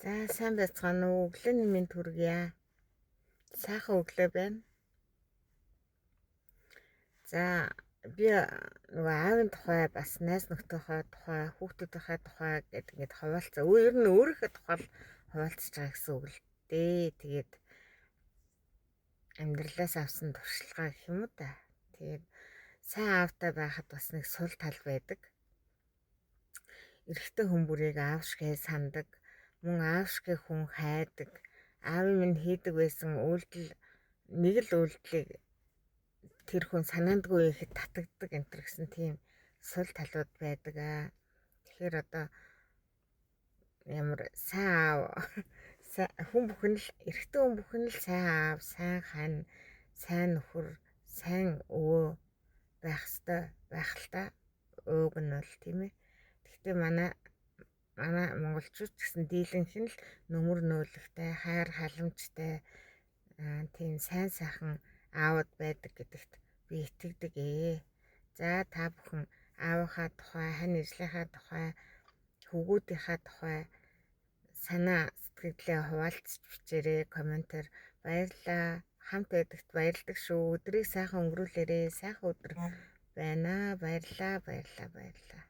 За, сайн байцгаана уу? Өглөөний мэнд хүргье. Сайхан өглөө байна. За, би нөгөө аавын тухай, бас найз нөхдийнхөө тухай, хүүхдүүдийнхээ тухай гэдэг ингээд хуваалцаа. Ер нь өөрийнхөө тухай л хуваалцаж байгаа гэсэн үг л дээ. Тэгээд амьдралаас авсан туршлагаа гэх юм уу та. Тэгээд сайн аавтай байхад бас нэг сул тал байдаг. Эрэгтэй хүн бүрийг аав шигээ сандаг, мөн аав шигээ хүн хайдаг. Аавын минь хийдэг байсан үйлдэл, нэг л үйлдлийг тэр хүн санаандгүй ихэд татагддаг энэ төр гэсэн тийм сул талууд байдаг аа. Тэгэхээр одоо ямар сайн аав хүн бүхэн л, эрэгтэй хүн бүхэн л сайн аав, сайн хань, сайн нөхөр, сайн өвөө байх ёстой байх л та. Ууг нь бол тийм ээ. Гэхдээ манай монголчууд ч гэсэн дийлэнх нь л нүмер нөөлөгтэй, хайр халамжтай, тийм сайн сайхан аауд байдаг гэдэгт би итгэдэг ээ. За, та бүхэн аавынхаа тухай, хань ижлийнхаа тухай, хөвгүүдийнхаа тухай санаа сэтгэлдээ хуваалцж бичээрэй комментээр. Баярлалаа. Хамт байдагт баярладаг шүү. Өдрийг сайхан өнгөрүүлээрэй. Сайхан өдөр байна. Баярлалаа, баярлалаа, баярлалаа.